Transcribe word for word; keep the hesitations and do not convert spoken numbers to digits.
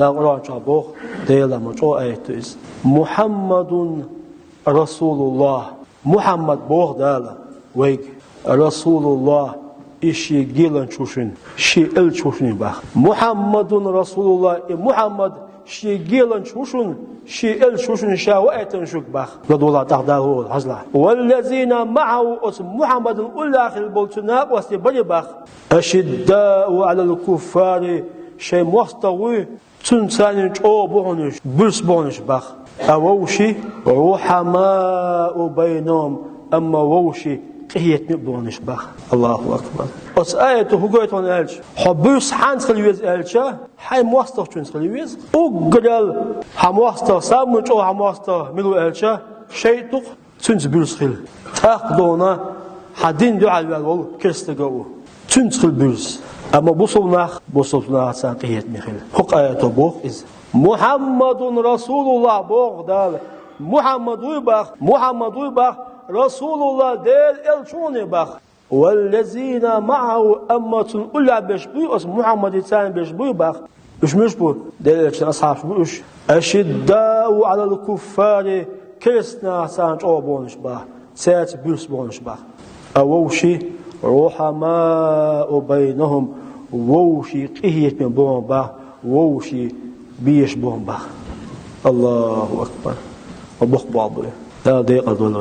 Дала Къуръан чу боху, Дала ма чӀогӀа аят ду иза. «Мухьаммадун расулуллахӀ». Мухьаммад боху Дала вайга. «РасулуллахӀ», и шен геланча ву шуна, шен элча ву шуна бах. «Мухьаммадун расулуллахӀ», и Мухьаммад шен геланча ву шуна, шен элча ву шуна, ша ваийтина шуьга бах. ЛадогӀалахь тӀаккха Дала хӀу олу, хьажалахь. «Валлазина маӀахӀу», оцу Мухьаммадан уллехь хилла болу цуьнан накъостий бара бах. «Ашиддау Ӏалал куффари», шайн мостагӀа вуй, цуьнца царна чӀогӀа бу хьуна уьш, буьрса бу хьуна уьш бах. А вовшийн «рухьамау байнахӀум», амма вовшийн къинхетаме а бу хьуна уьш бах. АллахӀу акбар. Оцу аято хӀу гойту хьуна аьлча, хьо буьрса хьанца хила веза аьлча, хьайн мостагӀчуьнца хила веза. Уггарал хьан мостагӀа, самма чӀогӀа хьан мостагӀа мила ву аьлча, шайтӀа ву-кх. Цуьнца буьрса хила. ТӀаккха дона хьан дин дуьхьал ваьлла волу керста стаг а ву. Цуьнца хила буьрса. Амма бусалба нах, бусалба нахаца царна къинхетаме хила. ХӀокху аято боху иза. «Мухьаммадун расулуллахӀ», боху Дала. Мухьаммад вуй бах, Мухьаммад вуй бах, расулуллахӀ, Делан элча ву хьуна бах. «Валлазина маӀахӀу», амма цунна уллехь берш буй, оцу Мухьаммадан царна берш буй бах. Уьш муьш бу? Делан элчан асхьабаш бу уьш. «Ашиддау Ӏалал куффари», керста нахаца царна чӀогӀа бу хьуна уьш бах, цаьрца буьрса бу хьуна уьш бах. А вовшийн «рухьамау байнахӀум», вовшийн къинхетаме бу хьуна бах, вовшийн безаш бу хьуна бах. АллахӀу акбар. Ма боккха болх бу и. Дала декъал дойла.